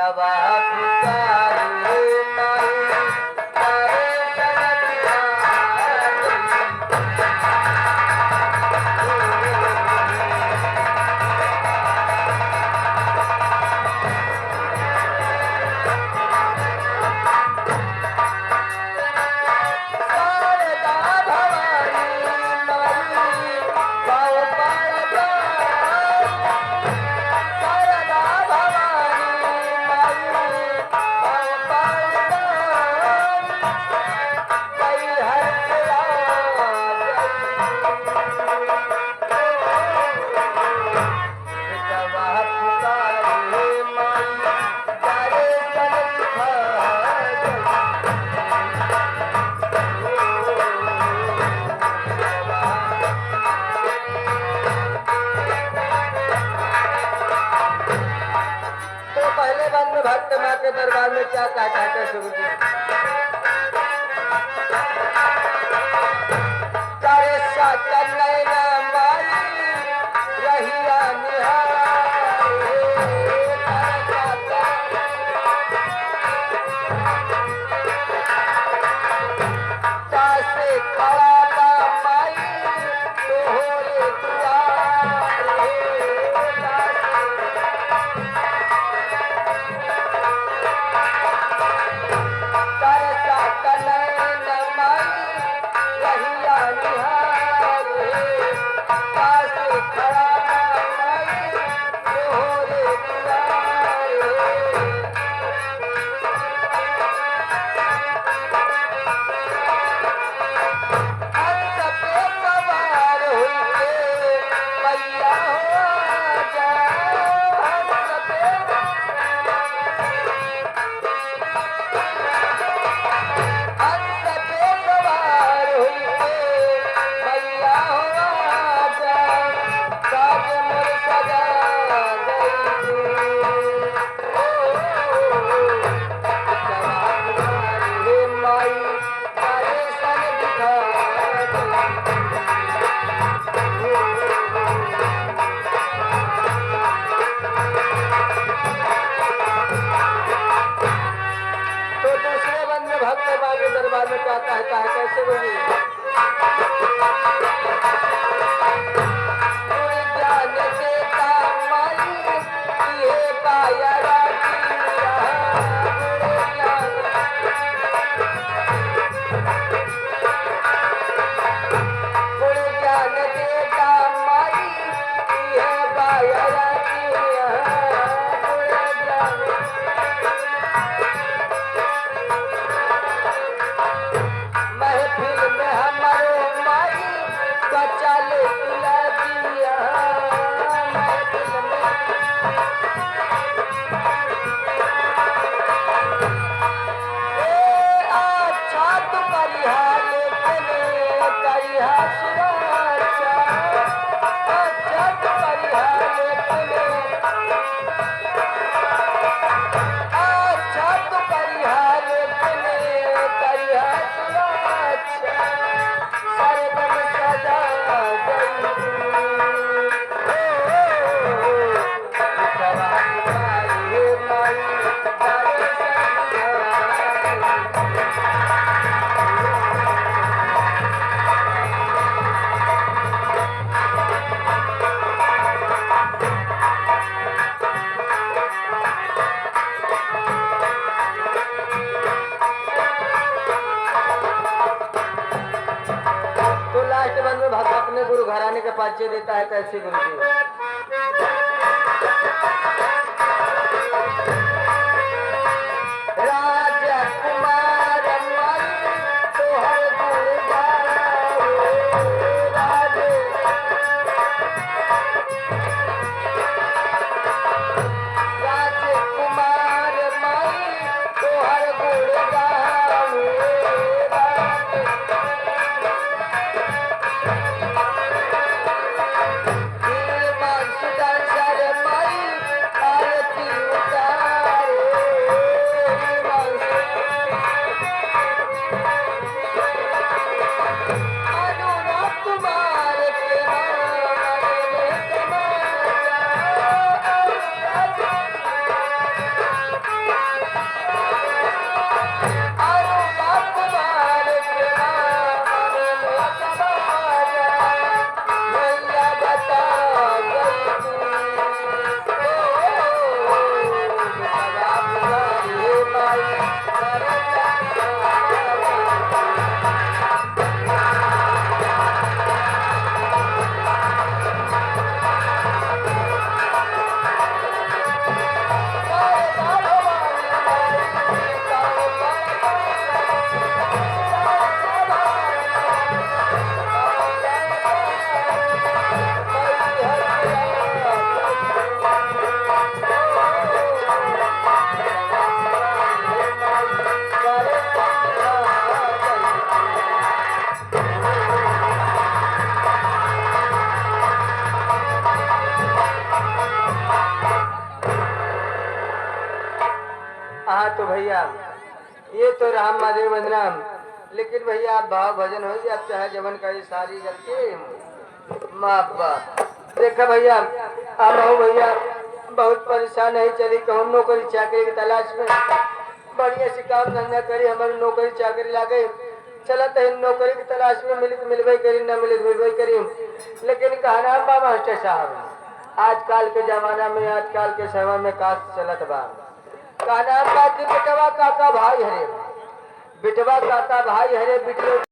बेटवा पुकारे माई तारे सनदिया। शारदा भवानी माई पाँव पड़ता, शारदा भवानी माई पाँव पड़ता, कई हर बेटवा पुकारे माई तारे सन दिखा। तो पहले बंद में भक्त माँ के दरबार में क्या कहता है शुरू किया। चारे सात नैना माई रहिया निहारे, चारे सात से खड़ा बा माई तोहरे दुआरे, तरसा कनैन माई रहिया निहारे, पास खड़ा बा माई तोहरे दुआरे। हंस पे सवार हुई के मैया हो जा, हंस पे हंस पे सवार हुई के मैया हो जा, साज मोर सजा गई तू। ओ हे माई तारे सन दिखा। तो दूसरे बंद में भक्त माँ के दरबार में क्या कहता है कैसे बोली। ज्ञान देता माई ये पाया राखिया, गुण ज्ञान देता माई ये पाया राखिया, गुण ज्ञान महफिल में हमारो माई बचा ले तुला दिया, महफिल में ए अच्छा तू करिहा लेकिन करिहा सुरक्षा, अच्छा तू करिहा लेकिन, अच्छा तू करिहा लेकिन करिहा सुरक्षा, सरगम सजा गई तू। ओ बेटवा पुकारे माई तारे सन। तो लास्ट वन में भक्त अपने गुरु घराने के परिचय देता है कैसे गुरु जी। राजा कुमार माई तोहर गुण गावे, राज राजकुमार माई तोहर गुण गावे, राज सुदर्शन माई हाँ तो भैया ये तो राम महादेव वंदना, लेकिन भैया आप भाव भजन हो आप चाहे जवन करी सारी गलती माफ बा। देखा भैया अब हो भैया बहुत परेशान है, चली कहूँ नौकरी चाकरी की तलाश में बढ़िया से काम धंधा करी, हमारी नौकरी चाकरी लागे चलत है नौकरी की तलाश में, मिली तो मिलबे करी ना मिले तो मिलबे करी। लेकिन कहना बा मास्टर साहब आजकल के जमाना में आजकल के समय में का चलत बा, कहना बा कि बेटवा काका भाई हरे, बेटवा काका भाई हरे बिटलो।